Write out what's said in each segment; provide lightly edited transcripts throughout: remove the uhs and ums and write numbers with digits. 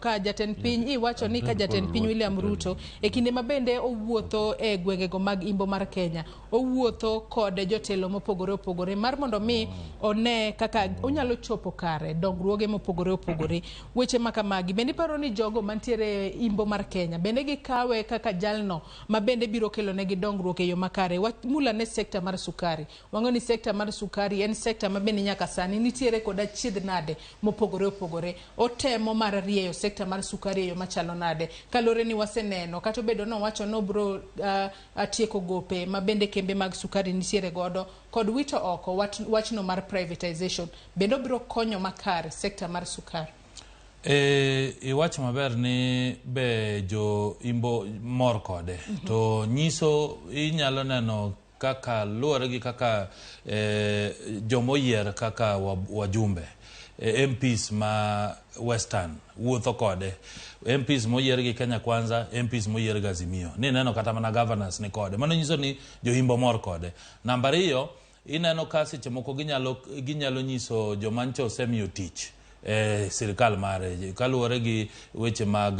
ka jatend piny iwacho ni ka jatend piny William Ruto e kinde ma bende owuotho e gwengego mag imbo mar Kenya, owuotho kod jotelo mopogore opogore mar mondo mi one kaka onyalo chopo kare dongruoge mopogore opogore. Weche ma kamagi bende iparo ni jogo mantiere imbo mar Kenya bende gikawe kaka jalno ma bende biro kelo negi dongruok e yo makare? Wach mula ne sekta mar sukari. Wang'eyo ni sekta mar sukari en sekta ma bende nyaka sani nitiere kod achiedh nade mopogore opogore. Otemo mar rieyo sekta mar sukari e yo machalo nade? Kaluwore ni waseneno kata obedo ni owacho ni obiro uh, tieko gope ma bende kembe mag sukari nitiere godo kod wito oko wachno mar privatization, bende obiro konyo makare sekta mar sukari? E, iwacho maber ni be jo imbo mor kode. To nyiso inyalo neno kaka luwore gi kaka eh, jomoyier kaka wajumbe MPs ma Western wuotho kode, MPs moyier gi Kenya Kwanza, MPs moyier gi Azimio, ni neno kata mana governors ni kode, mano nyiso ni joimbo mor kode. Namba ariyo, ineno ka seche moko ginyalo nyiso joma ncho osemiyo tich e sirikal mare kaluwore gi weche mag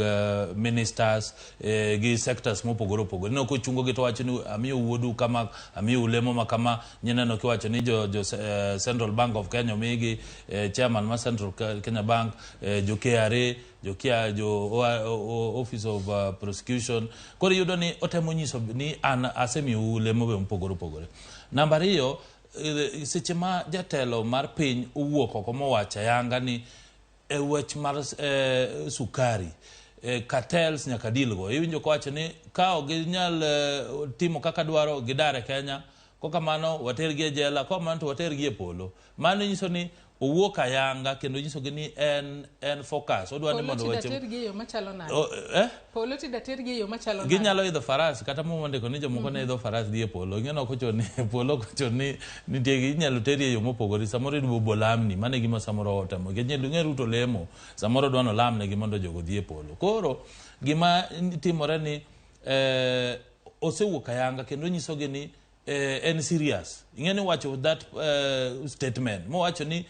ministers gi sectors mopogore opogore. Ineno kochungo gi to wacho ni amiyo wuodu kama, amiyo lemo ma kama. Nyineno kiwacho ni jo Central Bank of Kenya omigi chairman ma Central Kenya Bank, jo KRA, jo kia, jo Office of Prosecution. Koro iyudo ni otemo nyiso ni an asemiyou lemo be mopogore opogore. Namba ariyo, seche ma jatelo mar piny owuok oko mowacho ayanga ni e wach mar sukari, cartels nyaka deal go. Iwinjo kowacho ni ka ok ginyal timo kaka dwaro, gidar e Kenya, kokamano watergi e jela, kokamano to watergi e polo. Mano nyiso ni owuok ayanga kendo nyisogi ni en focus. Odwa ni mondo weche tergi e yo machalo nade? Eh? Polo tida tergi e yo machalo nade? Ginyalo idho faras kata muma ndiko ni jomoko ne idho faras dhi e polo. Ing'e ok ochuno ni polo ok ochuno ni nitie, inyalo teri e yo mopogore. Samoro ibo lamni, mano e gima samoro otemo. Nikech ing'e Ruto lemo, samoro odwa ni olamnegi mondo jogo odhi e polo. Koro gima timore ni osewuok ayanga kendo nyisogi ni en serious. Ing'e ni wacho that statement mowacho ni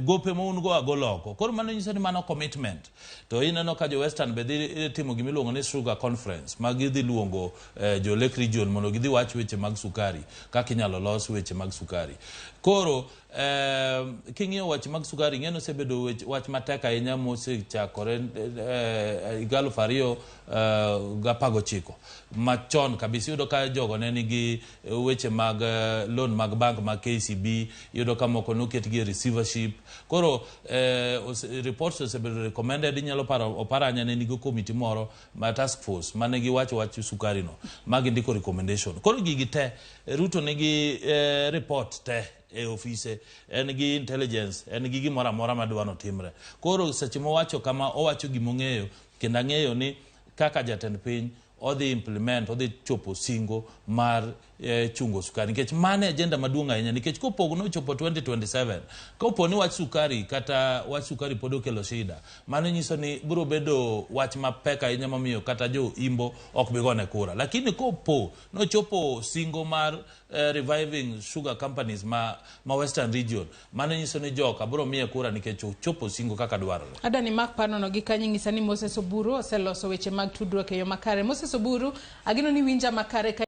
gope ma un go agolo oko. Koro mano nyiso ni mano commitment. To ineno ka jo Western be dhi timo gimiluongo ni sugar conference, ma gidhi luongo jo Lake Region mondo gidhi wach weche mag sukari, kaka inyalo los weche mag sukari. Koro king'iyo wach mag sukari, ing'e ni osebedo wach matek ahinya mosechakore higa 2019 machon kabisa. Iyudo ka jogo ne nigi weche mag loan mag bank mag KCB, iyudo ka moko noketgi e receivership. Koro reports osebedo recommended. Inyalo paro Oparanya ne nigi committee moro ma task force mane giwacho wach sukari no ma gindiko recommendation. Koro gigi te, Ruto nigi report te e ofise, en gi intelligence, en gi gimoro amora madwa notimre. Koro seche mowacho kama, owacho gimong'eyo, kendo ang'eyo ni kaka jatend piny odhi implement, odhi chopo singo mar chungo sukari, nikech mano e agenda maduong' ahinya. Nikech kopo nochopo 2027, kopo ni wach sukari kata wach sukari pod okelo shida, mano nyiso ni biro bedo wach mapek ahinya momiyo kata jo imbo ok bi gone kura. Lakini kopo nochopo singo mar reviving sugar companies ma Western Region, mano nyiso ni joka biro miye kura nikech ochopo singo kaka dwarore. Adani mak panono gi kanyo ng'isa ni Moses Oburu oseloso weche mag tudruok e yo makare. Moses Oburu, ageno ni winja makare ka